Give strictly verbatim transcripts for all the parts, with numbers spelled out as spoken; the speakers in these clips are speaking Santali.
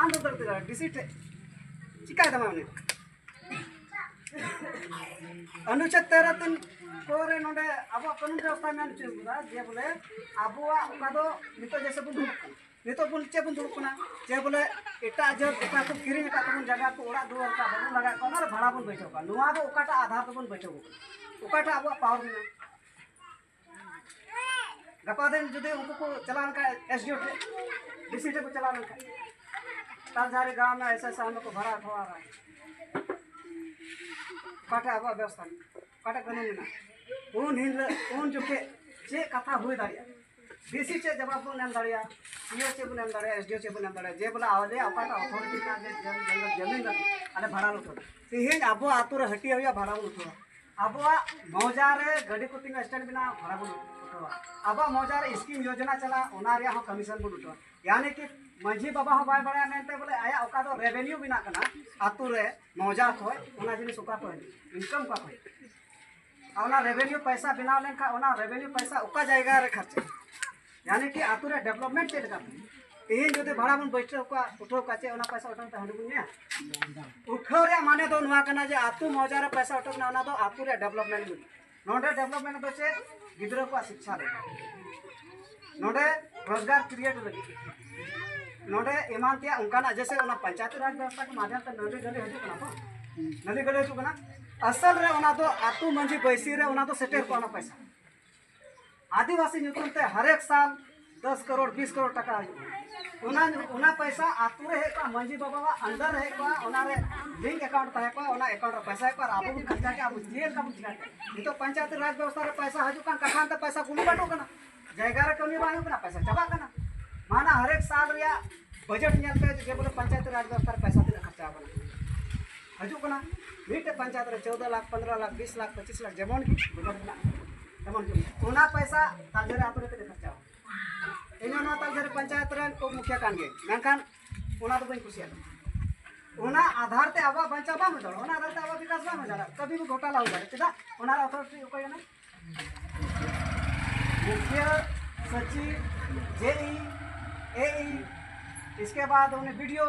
ᱟᱢ ᱫᱚ ᱫᱟᱹᱲ ᱫᱟᱹᱲ ᱰᱤᱥᱤ ᱴᱷᱮᱡ ᱪᱤᱠᱟᱭ ᱛᱟᱢᱟ ᱩᱱᱤ? ᱚᱱᱩᱪᱷᱮᱫ ᱛᱮᱨᱚ ᱛᱤᱱ ᱠᱚᱨᱮ ᱱᱚᱰᱮ ᱟᱵᱚᱣᱟᱜ ᱠᱟᱹᱱᱩᱱ ᱵᱮᱵᱚᱥᱛᱷᱟ ᱢᱮᱱ ᱦᱚᱪᱚ ᱠᱟᱫᱟ ᱡᱮ ᱵᱚᱞᱮ ᱟᱵᱚᱣᱟᱜ ᱚᱠᱟ ᱫᱚ ᱱᱤᱛᱚᱜ ᱡᱮᱭᱥᱮ ᱵᱚᱱ ᱫᱩᱲᱩᱵ ᱠᱟᱱᱟ, ᱱᱤᱛᱚᱜ ᱵᱚᱱ ᱪᱮᱫ ᱵᱚᱱ ᱫᱩᱲᱩᱵ ᱠᱟᱱᱟ ᱡᱮ ᱵᱚᱞᱮ ᱮᱴᱟᱜ ᱡᱟᱹᱛ ᱮᱴᱟᱜ ᱠᱚ ᱠᱤᱨᱤᱧ ᱟᱠᱟᱫ ᱛᱟᱵᱚᱱ ᱡᱟᱭᱜᱟ ᱠᱚ, ᱚᱲᱟᱜ ᱫᱩᱣᱟᱹᱨ ᱠᱚ ᱵᱟᱵᱚᱱ ᱞᱟᱜᱟᱣ ᱠᱚᱣᱟ, ᱚᱱᱟ ᱨᱮ ᱵᱷᱟᱲᱟ ᱵᱚᱱ ᱵᱟᱹᱭᱴᱷᱟᱹᱣ ᱠᱚᱣᱟ᱾ ᱱᱚᱣᱟ ᱫᱚ ᱚᱠᱟᱴᱟᱜ ᱟᱫᱷᱟᱨ ᱛᱮᱵᱚᱱ ᱵᱟᱹᱭᱴᱷᱟᱹᱣ ᱠᱚ ᱠᱟᱱᱟ? ᱚᱠᱟᱴᱟᱜ ᱟᱵᱚᱣᱟᱜ ᱯᱟᱣᱟᱨ ᱢᱮᱱᱟᱜᱼᱟ? ᱜᱟᱯᱟ ᱫᱤᱱ ᱡᱩᱫᱤ ᱩᱱᱠᱩ ᱠᱚ ᱪᱟᱞᱟᱣ ᱞᱮᱱᱠᱷᱟᱱ, ᱮᱥ ᱰᱤ ᱳ ᱴᱷᱮᱱ, ᱰᱤ ᱥᱤ ᱴᱷᱮᱱ ᱠᱚ ᱪᱟᱞᱟᱣ ᱞᱮᱱᱠᱷᱟᱱ, ᱛᱟᱞᱡᱟᱨᱤ ᱜᱟᱶ ᱨᱮᱱᱟᱜ ᱮᱥ ᱮᱥ ᱟᱭ ᱠᱚ ᱵᱷᱟᱲᱟ ᱦᱟᱛᱟᱣᱟ᱾ ᱚᱠᱟᱴᱷᱮᱱ ᱟᱵᱚᱣᱟᱜ ᱵᱮᱵᱚᱥᱛᱷᱟ ᱢᱮᱱᱟᱜᱼᱟ? ᱚᱠᱟᱴᱷᱮᱱ ᱠᱟᱹᱱᱩᱱ ᱢᱮᱱᱟᱜᱼᱟ? ᱩᱱ ᱦᱤᱞᱳᱜ, ᱩᱱ ᱡᱚᱠᱷᱮᱡ ᱪᱮᱫ ᱠᱟᱛᱷᱟ ᱦᱩᱭ ᱫᱟᱲᱮᱭᱟᱜᱼᱟ? ᱰᱤ ᱥᱤ ᱪᱮᱫ ᱡᱚᱵᱟᱵ ᱵᱚᱱ ᱮᱢ ᱫᱟᱲᱮᱭᱟᱜᱼᱟ? ᱥᱤ ᱳ ᱪᱮᱫ ᱵᱚᱱ ᱮᱢ ᱫᱟᱲᱮᱭᱟᱜᱼᱟ? ᱮᱥ ᱰᱤ ᱳ ᱪᱮᱫ ᱵᱚᱱ ᱮᱢ ᱫᱟᱲᱮᱭᱟᱜᱼᱟ? ᱡᱮ ᱵᱚᱞᱮ ᱟᱞᱮᱭᱟᱜ ᱚᱠᱟᱴᱟᱜ ᱚᱛᱷᱚᱨᱤᱴᱤ ᱢᱮᱱᱟᱜᱼᱟ, ᱡᱮ ᱡᱚᱢᱤᱱ ᱞᱟᱹᱜᱤᱫ ᱟᱞᱮ ᱵᱷᱟᱲᱟ ᱞᱮ ᱩᱴᱷᱟᱹᱣᱟ᱾ ᱛᱮᱦᱮᱧ ᱟᱵᱚ ᱟᱹᱛᱩ ᱨᱮ ᱦᱟᱹᱴᱤᱭᱟᱹ ᱦᱩᱭᱩᱜᱼᱟ, ᱵᱷᱟᱲᱟ ᱵᱚᱱ ᱩᱴᱷᱟᱹᱣᱟ᱾ ᱟᱵᱚᱣᱟᱜ ᱢᱚᱣᱡᱟ ᱨᱮ ᱜᱟᱹᱰᱤ ᱠᱚ ᱛᱤᱱᱟᱹᱜ ᱥᱴᱮᱱᱰ ᱢᱮᱱᱟᱜᱼᱟ, ᱵᱷᱟᱲᱟ ᱵᱚᱱ ᱩᱴᱷᱟᱹᱣᱟ᱾ ᱟᱵᱚᱣᱟᱜ ᱢᱚᱣᱡᱟ ᱨᱮ ᱥᱠᱤᱢ ᱭᱳᱡᱚᱱᱟ ᱪᱟᱞᱟᱜᱼᱟ, ᱚᱱᱟ ᱨᱮᱭᱟᱜ ᱦᱚᱸ ᱠᱚᱢᱤᱥᱚᱱ ᱵᱚᱱ ᱩᱴᱷᱟᱹᱣᱟ᱾ ᱭᱟᱱᱤ ᱠᱤ ᱢᱟᱹᱡᱷᱤ ᱵᱟᱵᱟ ᱦᱚᱸ ᱵᱟᱭ ᱵᱟᱲᱟᱭᱟ ᱢᱮᱱᱛᱮ ᱵᱚᱞᱮ ᱟᱭᱟᱜ ᱚᱠᱟ ᱫᱚ ᱨᱮᱵᱷᱮᱱᱤᱭᱩ ᱢᱮᱱᱟᱜ ᱠᱟᱱᱟ ᱟᱹᱛᱩ ᱨᱮ ᱢᱚᱣᱡᱟ ᱠᱷᱚᱡ, ᱚᱱᱟ ᱡᱤᱱᱤᱥ ᱚᱠᱟ ᱠᱷᱚᱡ ᱦᱤᱡᱩᱜᱼᱟ, ᱤᱱᱠᱟᱢ ᱚᱠᱟ ᱠᱷᱚᱡ ᱦᱤᱡᱩᱜᱼᱟ? ᱟᱨ ᱚᱱᱟ ᱨᱮᱵᱷᱮᱱᱤᱭᱩ ᱯᱚᱭᱥᱟ ᱵᱮᱱᱟᱣ ᱞᱮᱱᱠᱷᱟᱱ ᱚᱱᱟ ᱨᱮᱵᱷᱮᱱᱤᱭᱩ ᱯᱚᱭᱥᱟ ᱚᱠᱟ ᱡᱟᱭᱜᱟ ᱨᱮ ᱠᱷᱚᱨᱪᱟ? ᱭᱟᱱᱤ ᱠᱤ ᱟᱹᱛᱩ ᱨᱮ ᱰᱮᱵᱷᱞᱚᱯᱢᱮᱱᱴ ᱪᱮᱫ ᱞᱮᱠᱟ? ᱛᱮᱦᱮᱧ ᱡᱩᱫᱤ ᱵᱷᱟᱲᱟ ᱵᱚᱱ ᱵᱟᱹᱭᱴᱷᱟᱹᱣ ᱠᱚᱣᱟ, ᱩᱴᱷᱟᱹᱣ ᱠᱚᱣᱟ, ᱪᱮᱫ ᱚᱱᱟ ᱯᱚᱭᱥᱟ ᱩᱴᱷᱟᱹᱣ ᱛᱮ ᱦᱟᱺᱰᱤ ᱵᱚᱱ ᱧᱩᱭᱟ? ᱩᱴᱷᱟᱹᱣ ᱨᱮᱭᱟᱜ ᱢᱟᱱᱮ ᱫᱚ ᱱᱚᱣᱟ ᱠᱟᱱᱟ ᱡᱮ ᱟᱹᱛᱩ ᱢᱚᱣᱡᱟ ᱨᱮ ᱯᱚᱭᱥᱟ ᱩᱴᱷᱟᱹᱣ ᱠᱟᱱᱟ, ᱚᱱᱟ ᱫᱚ ᱟᱹᱛᱩ ᱨᱮ ᱰᱮᱵᱷᱞᱚᱯᱢᱮᱱᱴ ᱞᱟᱹᱜᱤᱫ᱾ ᱱᱚᱰᱮ ᱰᱮᱵᱷᱞᱚᱯᱢᱮᱱᱴ ᱫᱚ ᱪᱮᱫ? ᱜᱤᱫᱽᱨᱟᱹ ᱠᱚᱣᱟᱜ ᱥᱤᱠᱪᱷᱟ ᱞᱟᱹᱜᱤᱫ, ᱱᱚᱰᱮ ᱨᱳᱡᱽᱜᱟᱨ ᱠᱨᱤᱭᱮᱴ ᱞᱟᱹᱜᱤᱫ, ᱱᱚᱰᱮ ᱮᱢᱟᱱ ᱛᱮᱭᱟᱜ ᱚᱱᱠᱟᱱᱟᱜ, ᱡᱮᱭᱥᱮ ᱚᱱᱟ ᱯᱚᱧᱪᱟᱭᱮᱛ ᱨᱟᱡᱽ ᱵᱮᱵᱚᱥᱛᱷᱟ ᱠᱚ ᱢᱟᱫᱷᱭᱚᱢ ᱛᱮ ᱱᱟᱹᱞᱤ ᱜᱟᱹᱰᱤ ᱦᱤᱡᱩᱜ ᱠᱟᱱᱟ ᱛᱚ, ᱱᱟᱹᱞᱤ ᱜᱟᱹᱰᱤ ᱦᱤᱡᱩᱜ ᱠᱟᱱᱟ, ᱟᱥᱚᱞ ᱨᱮ ᱚᱱᱟ ᱫᱚ ᱟᱹᱛᱩ ᱢᱟᱹᱡᱷᱤ ᱵᱟᱹᱭᱥᱤ ᱨᱮ ᱚᱱᱟ ᱫᱚ ᱥᱮᱴᱮᱨ ᱠᱚᱜᱼᱟ ᱚᱱᱟ ᱯᱚᱭᱥᱟ᱾ ᱟᱹᱫᱤᱵᱟᱹᱥᱤ ᱧᱩᱛᱩᱢ ᱛᱮ ᱦᱟᱨᱮᱠ ᱥᱟᱞ ᱫᱚᱥ ᱠᱟᱨᱳᱲ, ᱵᱤᱥ ᱠᱟᱨᱳᱲ ᱴᱟᱠᱟ ᱦᱤᱡᱩᱜᱼᱟ᱾ ᱚᱱᱟ, ᱚᱱᱟ ᱯᱚᱭᱥᱟ ᱟᱹᱛᱩ ᱨᱮ ᱦᱮᱡ ᱠᱚᱜᱼᱟ, ᱢᱟᱹᱡᱷᱤ ᱵᱟᱵᱟᱣᱟᱜ under ᱨᱮ ᱦᱮᱡ ᱠᱚᱜᱼᱟ, ᱚᱱᱟ ᱨᱮ ᱞᱤᱝᱠ ᱮᱠᱟᱣᱩᱱᱴ ᱛᱟᱦᱮᱸ ᱠᱚᱜᱼᱟ, ᱚᱱᱟ ᱮᱠᱟᱣᱩᱱᱴ ᱨᱮ ᱯᱚᱭᱥᱟ ᱦᱮᱡ ᱠᱚᱜᱼᱟ ᱟᱨ ᱟᱵᱚ ᱵᱚᱱ ᱠᱷᱚᱨᱪᱟ ᱠᱮᱜᱼᱟ, ᱟᱵᱚ ᱪᱮᱫ ᱞᱮᱠᱟ ᱵᱚᱱ ᱪᱤᱠᱟ ᱠᱮᱜᱼᱟ? ᱱᱤᱛᱚᱜ ᱯᱚᱧᱪᱟᱭᱮᱛ ᱨᱟᱡᱽ ᱵᱮᱵᱚᱥᱛᱷᱟ ᱨᱮ ᱯᱚᱭᱥᱟ ᱦᱤᱡᱩᱜ ᱠᱟᱱ ᱠᱟᱛᱷᱟ ᱛᱮ ᱯᱚᱭᱥᱟ ᱠᱩᱞᱤ ᱵᱟᱹᱱᱩᱜ ᱠᱟᱱᱟ, ᱡᱟᱭᱜᱟ ᱨᱮ ᱠᱟᱹᱢᱤ ᱵᱟᱝ ᱦᱩᱭᱩᱜ ᱠᱟᱱᱟ, ᱯᱚᱭᱥᱟ ᱪᱟᱵᱟᱜ ᱠᱟᱱᱟ᱾ ᱢᱟᱱᱟ ᱦᱟᱨᱮᱠ ᱥᱟᱞ ᱨᱮᱭᱟᱜ ᱵᱟᱡᱮᱴ ᱧᱮᱞ ᱯᱮ ᱡᱮ ᱵᱚᱞᱮ ᱯᱚᱧᱪᱟᱭᱮᱛ ᱨᱟᱡᱽ ᱵᱮᱵᱚᱥᱛᱷᱟ ᱨᱮ ᱯᱚᱭᱥᱟ ᱛᱤᱱᱟᱹᱜ ᱠᱷᱚᱨᱪᱟ ᱟᱠᱟᱱᱟ, ᱦᱤᱡᱩᱜ ᱠᱟᱱᱟ᱾ ᱢᱤᱫᱴᱮᱡ ᱯᱚᱧᱪᱟᱭᱮᱛ ᱨᱮ ᱪᱳᱫᱽᱫᱚ ᱞᱟᱠᱷ, ᱯᱚᱱᱫᱽᱨᱚ ᱞᱟᱠᱷ, ᱵᱤᱥ ᱞᱟᱠᱷ, ᱯᱚᱸᱪᱤᱥ ᱞᱟᱠᱷ ᱡᱮᱢᱚᱱ ᱜᱮ ᱵᱟᱡᱮᱴ ᱢᱮᱱᱟᱜᱼᱟ, ᱛᱮᱢᱚᱱ ᱜᱮ᱾ ᱚᱱᱟ ᱯᱚᱭᱥᱟ ᱛᱟᱞᱡᱷᱟᱹᱨᱤ ᱟᱹᱛᱩ ᱨᱮ ᱛᱤᱱᱟᱹᱜ ᱠᱷᱚᱨᱪᱟ ᱟᱠᱟᱱᱟ? ᱤᱧ ᱦᱚᱸ ᱱᱚᱣᱟ ᱛᱟᱞᱡᱷᱟᱹᱨᱤ ᱯᱚᱧᱪᱟᱭᱮᱛ ᱨᱮᱱ ᱩᱯ ᱢᱩᱠᱷᱤᱭᱟᱹ ᱠᱟᱱ ᱜᱤᱭᱟᱹᱧ, ᱢᱮᱱᱠᱷᱟᱱ ᱚᱱᱟ ᱫᱚ ᱵᱟᱹᱧ ᱠᱩᱥᱤᱭᱟᱜ ᱠᱟᱱᱟ᱾ ᱚᱱᱟ ᱟᱫᱷᱟᱨ ᱛᱮ ᱟᱵᱚᱣᱟᱜ ᱵᱟᱧᱪᱟᱣ ᱵᱟᱝ ᱦᱩᱭ ᱫᱟᱲᱮᱭᱟᱜᱼᱟ, ᱚᱱᱟ ᱟᱫᱷᱟᱨ ᱛᱮ ᱟᱵᱚᱣᱟᱜ ᱵᱤᱠᱟᱥ ᱵᱟᱝ ᱦᱩᱭ ᱫᱟᱲᱮᱭᱟᱜᱼᱟ, ᱠᱟᱹᱵᱷᱤ ᱵᱷᱤ ᱜᱷᱳᱴᱟᱞᱟ ᱦᱩᱭ ᱫᱟᱲᱮᱭᱟᱜᱼᱟ᱾ ᱪᱮᱫᱟᱜ? ᱚᱱᱟ ᱨᱮ ᱚᱛᱷᱚᱨᱤᱴᱤ ᱚᱠᱚᱭ ᱠᱟᱱᱟ? ᱢᱩᱠᱷᱤᱭᱟᱹ, ᱥᱚᱪᱤᱵᱽ, ᱡᱮ ᱤ, ᱮ ᱤ, ᱤᱥᱠᱮ ᱵᱟᱫ ᱩᱱᱤ ᱵᱤᱰᱤᱭᱳ,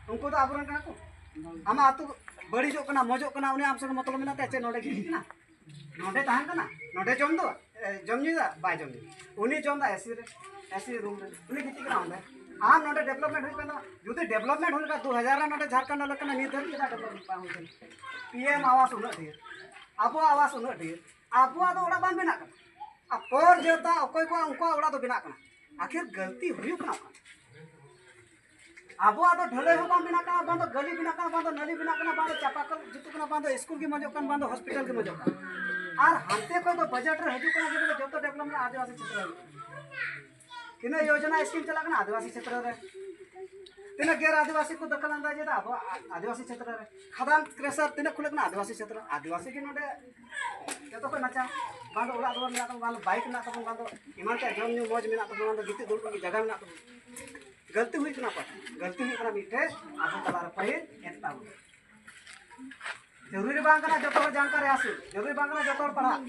ᱩᱱᱠᱩ ᱫᱚ ᱟᱵᱚᱨᱮᱱ ᱠᱟᱱᱟ ᱠᱚ᱾ ᱟᱢᱟᱜ ᱟᱹᱛᱩ ᱵᱟᱹᱲᱤᱡᱚᱜ ᱠᱟᱱᱟ, ᱢᱚᱡᱚᱜ ᱠᱟᱱᱟ, ᱩᱱᱤ ᱟᱢ ᱥᱚᱸᱜᱮ ᱢᱚᱛᱞᱚᱵ ᱢᱮᱱᱟᱜ ᱛᱟᱭᱟ? ᱪᱮᱫ ᱱᱚᱰᱮ ᱜᱤᱛᱤᱡ ᱠᱟᱱᱟ, ᱱᱚᱰᱮ ᱛᱟᱦᱮᱱ ᱠᱟᱱᱟ, ᱱᱚᱰᱮ ᱡᱚᱢ ᱫᱚ, ᱮ, ᱡᱚᱢ ᱧᱩᱭᱮᱫᱟ? ᱵᱟᱭ ᱡᱚᱢ ᱧᱩᱭᱟ᱾ ᱩᱱᱤ ᱡᱚᱢ ᱫᱟ ᱮᱥᱤ ᱨᱮ, ᱮᱥᱤ ᱨᱩᱢ ᱨᱮ, ᱩᱱᱤ ᱜᱤᱛᱤᱡ ᱠᱟᱱᱟ ᱚᱸᱰᱮ᱾ ᱟᱢ ᱱᱚᱰᱮ ᱰᱮᱵᱷᱞᱚᱯᱢᱮᱱᱴ ᱦᱩᱭᱩᱜ ᱠᱟᱱ ᱛᱟᱢᱟ, ᱡᱩᱫᱤ ᱰᱮᱵᱷᱞᱚᱯᱢᱮᱱᱴ ᱦᱩᱭ ᱞᱮᱱᱠᱷᱟᱱ ᱫᱩ ᱦᱟᱡᱟᱨ ᱨᱮ ᱱᱚᱰᱮ ᱡᱷᱟᱲᱠᱷᱚᱸᱰ ᱦᱩᱭᱩᱜ ᱠᱟᱱᱟ, ᱱᱤᱛ ᱫᱷᱟᱹᱵᱤᱡ ᱪᱮᱫᱟᱜ ᱰᱮᱵᱷᱞᱚᱯᱢᱮᱱᱴ ᱵᱟᱝ ᱦᱩᱭ ᱠᱟᱱᱟ? ᱯᱤ ᱮᱢ ᱟᱣᱟᱥ ᱩᱱᱟᱹᱜ ᱰᱷᱮᱨ, ᱟᱵᱚᱣᱟᱜ ᱟᱣᱟᱥ ᱩᱱᱟᱹᱜ ᱰᱷᱮᱨ, ᱟᱵᱚᱣᱟᱜ ᱫᱚ ᱚᱲᱟᱜ ᱵᱟᱝ ᱵᱮᱱᱟᱜ ᱠᱟᱱᱟ᱾ ᱟᱨ ᱯᱚᱨ ᱡᱟᱹᱛᱟ ᱚᱠᱚᱭ ᱠᱚᱣᱟᱜ ᱩᱱᱠᱩᱣᱟᱜ ᱚᱲᱟᱜ ᱫᱚ ᱵᱮᱱᱟᱜ ᱠᱟᱱᱟ᱾ ᱟᱹᱠᱷᱤᱨ ᱜᱟᱹᱞᱛᱤ ᱦᱩᱭᱩᱜ ᱠᱟᱱᱟ ᱚᱠᱟ? ᱟᱵᱚᱣᱟᱜ ᱫᱚ ᱰᱷᱟᱹᱞᱟᱹᱭ ᱦᱚᱸ ᱵᱟᱝ ᱵᱮᱱᱟᱜ ᱠᱟᱱᱟ, ᱵᱟᱝ ᱫᱚ ᱜᱟᱹᱞᱤ ᱵᱮᱱᱟᱜ ᱠᱟᱱᱟ, ᱵᱟᱝ ᱫᱚ ᱱᱟᱹᱞᱤ ᱵᱮᱱᱟᱜ ᱠᱟᱱᱟ, ᱵᱟᱝ ᱫᱚ ᱪᱟᱯᱟᱠᱚᱞ ᱡᱩᱛᱩᱜ ᱠᱟᱱᱟ, ᱵᱟᱝ ᱫᱚ ᱥᱠᱩᱞ ᱜᱮ ᱢᱚᱡᱚᱜ ᱠᱟᱱ, ᱵᱟᱝ ᱫᱚ ᱦᱚᱥᱯᱤᱴᱟᱞ ᱜᱮ ᱢᱚᱡᱚᱜ ᱠᱟᱱ᱾ ᱟᱨ ᱦᱟᱱᱛᱮ ᱠᱷᱚᱱ ᱫᱚ ᱵᱟᱡᱮᱴ ᱨᱮ ᱦᱤᱡᱩᱜ ᱠᱟᱱᱟ ᱡᱮ ᱵᱚᱞᱮ ᱡᱚᱛᱚ ᱰᱮᱵᱷᱞᱚᱯᱢᱮᱱᱴ ᱟᱹᱫᱤᱵᱟᱹᱥᱤ ᱪᱷᱮᱛᱨᱚ ᱨᱮ᱾ ᱛᱤᱱᱟᱹᱜ ᱭᱳᱡᱚᱱᱟ ᱥᱠᱤᱢ ᱪᱟᱞᱟᱜ ᱠᱟᱱᱟ ᱟᱹᱫᱤᱵᱟᱹᱥᱤ ᱪᱷᱮᱛᱨᱚ ᱨᱮ, ᱛᱤᱱᱟᱹᱜ ᱜᱮᱨ ᱟᱹᱫᱤᱵᱟᱹᱥᱤ ᱠᱚ ᱫᱟᱠᱷᱟᱞ ᱟᱱᱫᱟᱡ ᱮᱫᱟ ᱟᱵᱚᱣᱟᱜ ᱟᱹᱫᱤᱵᱟᱹᱥᱤ ᱪᱷᱮᱛᱨᱚ ᱨᱮ᱾ ᱠᱷᱟᱫᱟᱱ ᱠᱨᱮᱥᱟᱨ ᱛᱤᱱᱟᱹᱜ ᱠᱷᱩᱞᱟᱹᱜ ᱠᱟᱱᱟ ᱟᱹᱫᱤᱵᱟᱹᱥᱤ ᱪᱷᱮᱛᱨᱚ, ᱟᱹᱫᱤᱵᱟᱹᱥᱤ ᱜᱮ ᱱᱚᱰᱮ ᱡᱚᱛᱚ ᱠᱷᱚᱱ ᱱᱟᱪᱟ᱾ ᱵᱟᱝ ᱫᱚ ᱚᱲᱟᱜ ᱫᱩᱣᱟᱹᱨ ᱢᱮᱱᱟᱜ ᱛᱟᱵᱚᱱ, ᱵᱟᱝ ᱫᱚ ᱵᱟᱭᱤᱠ ᱢᱮᱱᱟᱜ ᱛᱟᱵᱚᱱ, ᱵᱟᱝ ᱫᱚ ᱮᱢᱟᱱ ᱛᱮᱭᱟᱜ ᱡᱚᱢ ᱧᱩ ᱢᱚᱡᱽ ᱢᱮᱱᱟᱜ ᱛᱟᱵᱚᱱ, ᱵᱟᱝ ᱫᱚ ᱜᱤᱛᱤᱡ ᱫᱩᱲᱩᱵ ᱞᱟᱹᱜᱤᱫ ᱡᱟᱭᱜᱟ ᱢᱮᱱᱟᱜ ᱛᱟᱵᱚᱱ᱾ ᱜᱟᱹᱞᱛᱤ ᱦᱩᱭᱩᱜ ᱠᱟᱱᱟ ᱚᱠᱚᱭ? ᱜᱟᱹᱞᱛᱤ ᱦᱩᱭᱩᱜ ᱠᱟᱱᱟ ᱢᱤᱫᱴᱷᱮᱱ ᱟᱵᱚ ᱛᱟᱞᱟᱨᱮ ᱯᱟᱹᱦᱤᱞ ᱮᱠᱛᱟ ᱵᱚᱱ᱾ ᱡᱚᱨᱩᱨᱤ ᱵᱟᱝ ᱠᱟᱱᱟ ᱡᱚᱛᱚ ᱦᱚᱲ ᱡᱟᱱᱠᱟᱨ ᱦᱟᱥᱤᱞ, ᱡᱚᱨᱩᱨᱤ ᱵᱟᱝ ᱠᱟᱱᱟ ᱡᱚᱛᱚ ᱦᱚᱲ ᱯᱟᱲᱦᱟᱜ᱾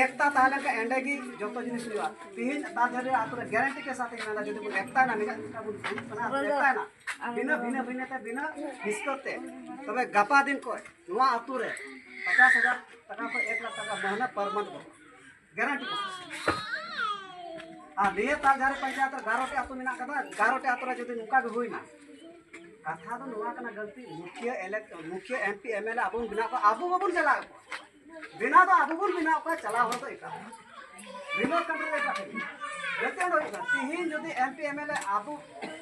ᱮᱠᱛᱟ ᱛᱟᱦᱮᱸ ᱞᱮᱱᱠᱷᱟᱱ ᱮᱸᱰᱮ ᱜᱮ ᱡᱚᱛᱚ ᱡᱤᱱᱤᱥ ᱦᱩᱭᱩᱜᱼᱟ᱾ ᱛᱤᱦᱤᱧ ᱛᱟᱨ ᱡᱟᱹᱨᱤ ᱟᱛᱳ ᱨᱮ ᱜᱮᱨᱮᱱᱴᱤ ᱠᱮ ᱥᱟᱛᱷ ᱤᱧ ᱢᱮᱱᱫᱟ, ᱡᱩᱫᱤ ᱵᱚᱱ ᱮᱠᱛᱟᱭᱮᱱᱟ, ᱱᱤᱡᱮ ᱱᱤᱡᱮ ᱵᱚᱱ ᱫᱩᱲᱩᱵ ᱠᱟᱱᱟ, ᱮᱠᱛᱟᱭᱮᱱᱟ, ᱵᱤᱱᱟᱹ ᱵᱷᱤᱱᱟᱹ ᱵᱷᱤᱱᱟᱹ ᱛᱮ, ᱵᱤᱱᱟᱹ ᱦᱤᱥᱠᱟᱹ ᱛᱮ, ᱛᱚᱵᱮ ᱜᱟᱯᱟ ᱫᱤᱱ ᱠᱷᱚᱱ ᱱᱚᱣᱟ ᱟᱛᱳ ᱨᱮ ᱯᱚᱪᱟᱥ ᱦᱟᱡᱟᱨ ᱴᱟᱠᱟ ᱠᱷᱚᱱ ᱮᱠ ᱞᱟᱠᱷ ᱴᱟᱠᱟ ᱢᱟᱹᱦᱱᱟᱹ per month ᱵᱚᱱ ᱜᱮᱨᱮᱱᱴᱤ ᱠᱚ᱾ ᱟᱨ ᱱᱤᱭᱟᱹ ᱛᱟᱞ ᱡᱟᱦᱟᱸ ᱨᱮ ᱯᱚᱧᱪᱟᱭᱮᱛ ᱨᱮ ᱮᱜᱟᱨᱚ ᱴᱤ ᱟᱹᱛᱩ ᱢᱮᱱᱟᱜ ᱠᱟᱫᱟ, ᱮᱜᱟᱨᱚ ᱴᱤ ᱟᱹᱛᱩ ᱨᱮ ᱡᱩᱫᱤ ᱱᱚᱝᱠᱟ ᱜᱮ ᱦᱩᱭᱱᱟ, ᱠᱟᱛᱷᱟ ᱫᱚ ᱱᱚᱣᱟ ᱠᱟᱱᱟ ᱜᱟᱹᱞᱛᱤ, ᱢᱩᱠᱷᱤᱭᱟᱹ ᱤᱞᱮᱠ-, ᱢᱩᱠᱷᱤᱭᱟᱹ M P M L A ᱟᱵᱚ ᱵᱚᱱ ᱵᱮᱱᱟᱣ ᱠᱚᱣᱟ, ᱟᱵᱚ ᱵᱟᱵᱚᱱ ᱪᱟᱞᱟᱣ ᱠᱚᱣᱟ᱾ ᱵᱮᱱᱟᱣ ᱫᱚ ᱟᱵᱚ ᱵᱚᱱ ᱵᱮᱱᱟᱣ ᱠᱚᱣᱟ, ᱪᱟᱞᱟᱣ ᱦᱚᱲ ᱫᱚ ᱮᱴᱟᱜ ᱦᱚᱲ᱾ ᱨᱤᱢᱳᱴ ᱠᱚᱱᱴᱨᱳᱞ ᱮᱴᱟᱜ ᱴᱷᱮᱱ᱾ ᱜᱟᱹᱞᱛᱤ ᱚᱸᱰᱮ ᱦᱩᱭᱩᱜ ᱠᱟᱱᱟ᱾ ᱛᱤᱦᱤᱧ ᱡᱩᱫᱤ M P M L A ᱟᱵᱚ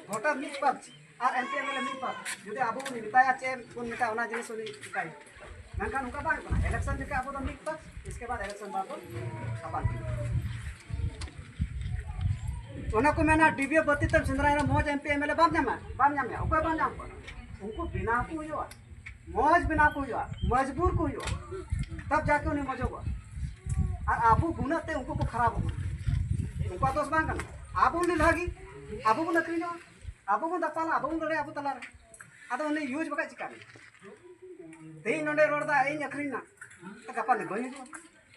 ᱵᱷᱳᱴᱟᱨ ᱢᱤᱫ ᱯᱟᱠ ᱟᱨ M P M L A ᱢᱤᱫ ᱯᱟᱠ, ᱡᱩᱫᱤ ᱟᱵᱚ ᱵᱚᱱ ᱢᱮᱛᱟᱭᱟ ᱪᱮᱫ ᱵᱚᱱ ᱢᱮᱛᱟᱭᱟ, ᱚᱱᱟ ᱡᱤᱱᱤᱥ ᱩᱱᱤ ᱪᱤᱠᱟᱹᱭᱟ᱾ ᱢᱮᱱᱠᱷᱟᱱ ᱚᱱᱠᱟ ᱵᱟᱝ ᱠᱟᱱᱟ᱾ ᱤᱞᱮᱠᱥᱚᱱ ᱡᱚᱠᱷᱮᱡ ᱟᱵᱚ ᱫᱚ ᱢᱤᱫ ᱯᱟᱠ, ᱤᱥᱠᱮ ᱵᱟᱫ ᱤᱞᱮᱠᱥᱚᱱ ᱵᱟᱫ ᱫᱚ ᱟᱯᱟᱱ ᱟᱹᱯᱤᱱ᱾ ᱚᱱᱟ ᱠᱚ ᱢᱮᱱᱟ, ᱰᱤᱵᱤᱭᱟᱹ ᱵᱟᱹᱛᱤ ᱛᱮᱢ ᱥᱮᱸᱫᱽᱨᱟᱭ ᱨᱮ ᱢᱚᱡᱽ M P M L A ᱵᱟᱢ ᱧᱟᱢᱟ, ᱵᱟᱢ ᱧᱟᱢᱮᱭᱟ, ᱚᱠᱚᱭ ᱵᱟᱢ ᱧᱟᱢ ᱠᱚᱣᱟ᱾ ᱩᱱᱠᱩ ᱵᱮᱱᱟᱣ ᱠᱚ ᱦᱩᱭᱩᱜᱼᱟ, ᱢᱚᱡᱽ ᱵᱮᱱᱟᱣ ᱠᱚ ᱦᱩᱭᱩᱜᱼᱟ, ᱢᱚᱡᱽᱵᱩᱨ ᱠᱚ ᱦᱩᱭᱩᱜᱼᱟ, ᱛᱟᱵ ᱡᱟᱠᱮ ᱩᱱᱤ ᱢᱚᱡᱚᱜᱚᱜᱼᱟ᱾ ᱟᱨ ᱟᱵᱚ ᱜᱩᱱᱟᱹᱜ ᱛᱮ ᱩᱱᱠᱩ ᱠᱚ ᱠᱷᱟᱨᱟᱯᱚᱜ ᱠᱟᱱᱟ᱾ ᱩᱱᱠᱩᱣᱟᱜ ᱫᱳᱥ ᱵᱟᱝ ᱠᱟᱱᱟ᱾ ᱟᱵᱚ ᱵᱚᱱ ᱞᱮᱞᱦᱟ ᱜᱮ, ᱟᱵᱚ ᱵᱚᱱ ᱟᱹᱠᱷᱨᱤᱧᱚᱜᱼᱟ, ᱟᱵᱚ ᱵᱚᱱ ᱫᱟᱯᱟᱞᱟ, ᱟᱵᱚ ᱵᱚᱱ ᱞᱟᱹᱲᱦᱟᱹᱭᱟ ᱟᱵᱚ ᱛᱟᱞᱟᱨᱮ᱾ ᱟᱫᱚ ᱩᱱᱤ ᱤᱭᱩᱡᱽ ᱵᱟᱠᱷᱟᱡ ᱪᱤᱠᱟᱹ ᱢᱮ? ᱛᱮᱦᱮᱧ ᱱᱚᱰᱮ ᱨᱚᱲ ᱫᱟ, ᱤᱧ ᱟᱹᱠᱷᱨᱤᱧ ᱱᱟ, ᱜᱟᱯᱟ ᱫᱚ ᱵᱟᱹᱧ ᱦᱤᱡᱩᱜᱼᱟ᱾